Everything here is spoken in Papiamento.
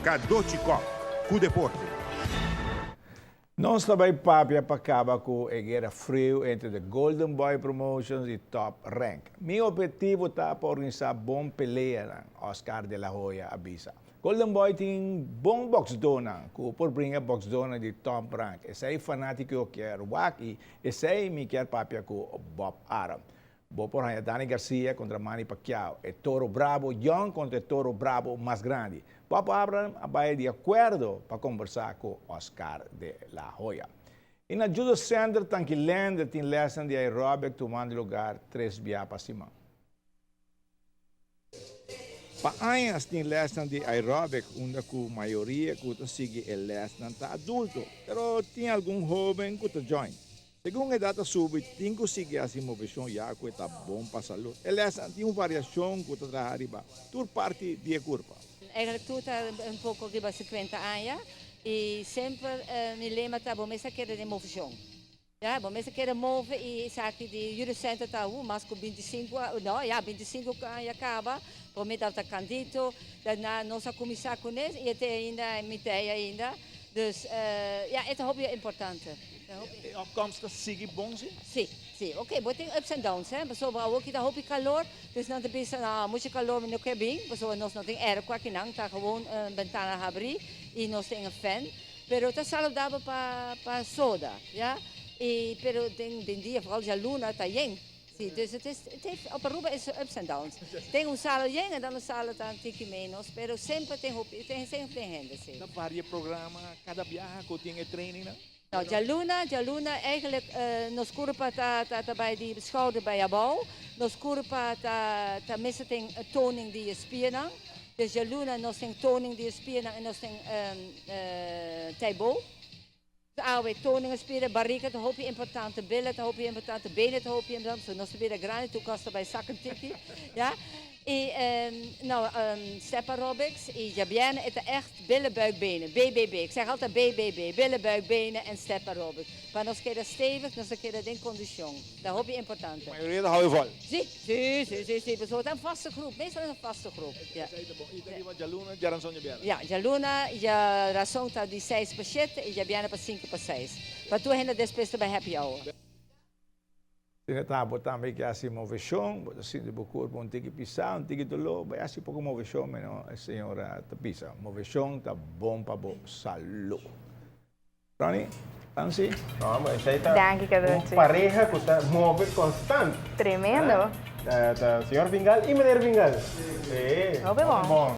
Cadochi Kock, cu deporte. Nos ta bay papia pa caba cu e guera friu entre The Golden Boy Promotions y Top Rank. Mi obhetivo ta pa organisa bon peleanan, Oscar De La Hoya a bisa. Golden Boy tin bon boxdonan cu por bringa boxdonan di Top Rank. Esey fanatico kier wak y esey mi kier papia cu Bob Arum. Bo por haya Danny Garcia contra Manny Pacquiao, e Toro Bravo Young contra e Toro Bravo mas grandi. Bob Arum a bay di acuerdo pa conversa cu Oscar De La Hoya. Y na Judo Center Tanki Leendert tin lesnan di aerobic tumando lugar 3 bia pa siman. Pa añas tin lesnan di aerobic unda cu mayoria cu ta sigui e lesnan ta adulto, pero tin algun hoben cu ta join. Segun edad ta subi, tin cu sigui haci movecion ya cu e ta bon pa salud. E lesnan tin un variacion cu ta traha riba tur parti di e curpa. Eigenlijk tur ta un poco riba 50 aña y semper mi lema ta bo mester keda den movecion. Ja, bo mester keda move y esaki di Judo Center ta mas cu 25, no, ja, 25 aña caba, prome ta Candito, daarna nos a cuminsa cu ne y te ainda, mi tey ainda. Dus ja, het is hopi importante. E opkomst ta sigui bon, si? Si. Ok, bo tin ups and downs, hè. Pasobra awor ta hopi calor, dus nan ta bisa, no, mucho calor, mi no kier bin, pasobra nos no tin airco aki nan, ta gewoon un bentana habri y nos tin un fan, pero ta saludabel pa soda, ja. Y, pero den dia, vooral djaluna, ta yen. Si, dus het heeft, op Aruba is ups and downs. Tin un sala yen en dan un sala ta un tiki menos, pero semper tin hopi, tin semper tin hende, si. Ta varia programa cada biaha cu tin e training, no? No, djaluna eigenlijk nos curpa ta bij di schouder bij abou. Nos curpa ta meestal tin toning di spiernan. Dus djaluna nos tin toning di spiernan en nos tin Tae Bo. Awe, toning spieren, barriga ta hopi importante, billen ta hopi importante, benen ta hopi importante. So nos bira grandi, tur cos ta bay zak un tiki. Ja? Y nou, step aerobics y djabièrnè e ta echt billen, buik, benen. BBB. Ik zeg altijd BBB. Billen, buik, benen en step aerobics. Pa nos keda stevig, nos keda den condicion. Dat hopi importante. Mayoria ta hou vol. Si. Pasobra ta un vaste groep. Meestal is een vaste groep. Ja. Y ta riba djaluna, djaranson, djabièrnè? Ja, djaluna, djarason ta di 6 pa 7 y djabièrnè pa 5 pa 6. Pa tur hende despues ta bay happy hour. Tin etapa tambe cu haci movecion, bo ta sinti bo curpa un tiki pisa, un tiki dolor, bay haci poco movecion, meno e señora ta bisa. Movecion ta bon pa bo salud. Ronnie, Nancy. No, maar esey ta Danki, Cadochi. un pareha cu ta move constant. Tremendo. Ta señor Vingal y meneer Vingal. Sí. Hopi bon. Bon.